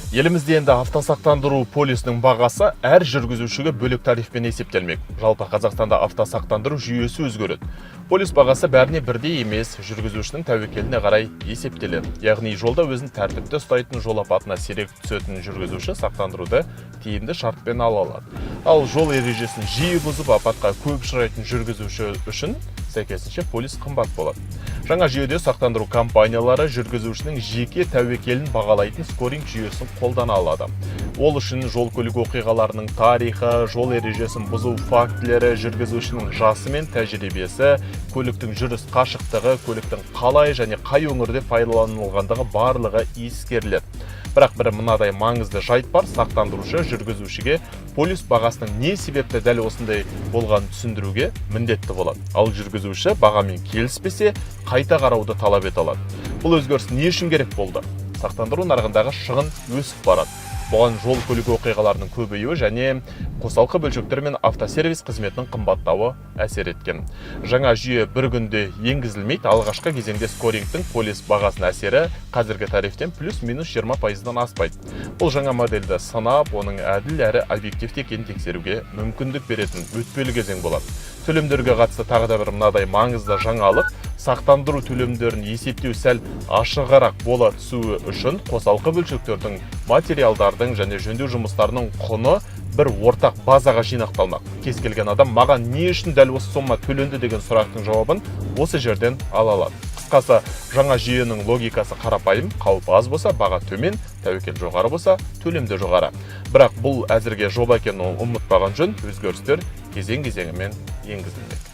Елімізде енді автосақтандыру полисінің бағасы әр жүргізушіге бөлек тарифпен есептелмек. Жалпы, Қазақстанда автосақтандыру жүйесі өзгереді. Полис бағасы бәріне бірдей емес, жүргізушінің тәуекеліне қарай есептеледі. Яғни жолда өзін тәртіпті ұстайтын, жол апатына сирек түсетін жүргізуші сақтандыруды тиімді шартпен ала алады. Ал жол ережесін жиі бұзып, апатқа көп ұшырайтын жүргізуші үшін сәйкесінше полис қымбат болады. Жаңа жүйеде сақтандыру компаниялары жүргізушінің жеке тәуекелін бағалайтын скоринг жүйесін қолдана алады. Ол үшін жол көлік оқиғаларының тарихы, жол ережесін бұзу фактілері, жүргізушінің жасы мен тәжірибесі, көліктің жүріс қашықтығы, көліктің қалай және қай өңірде пайдаланылғандығы, барлығы ескеріледі. Бірақ бір мынадай маңызды жайт бар: сақтандырушы жүргізушіге полис бағасының не себепті дәл осындай болғанын түсіндіруге міндетті болады. Ал жүргізуші бағамен келіспесе, қайта қарауды талап ете алады. Бұл өзгеріс не үшін керек болды? Сақтандыру нарығындағы шығын өсіп барады. Бұған жол көлік оқиғаларының көбеюі және қосалқы бөлшектер мен автосервис қызметінің қымбаттауы әсер еткен. Жаңа жүйе бір күнде енгізілмейді. Алғашқы кезеңде скорингтің полис бағасына әсері қазіргі тарифтен плюс-минус 20%-дан аспайды. Бұл жаңа модельді сынап, оның әділ әрі объективті екенін тексеруге мүмкіндік беретін өтпелі кезең болады. Төлемдерге қатысты тағы да бір мынадай маңызды жаңалық: сақтандыру төлемдерін есептеу сәл ашығырақ бола түсуі үшін қосалқы бөлшектердің, материалдардың және жөндеу жұмыстарының құны бір ортақ базаға жинақталмақ. Кез келген адам «Маған не үшін дәл осы сома төленді?» деген сұрақтың жауабын осы жерден ала алады. Қысқасы, жаңа жүйенің логикасы қарапайым: қауіп аз болса, баға төмен, тәуекел жоғары болса, төлем де жоғары. Бірақ бұл әзірге жоба екенін ұмытпаған жөн. Өзгерістер кезең кезеңімен енгізілмек.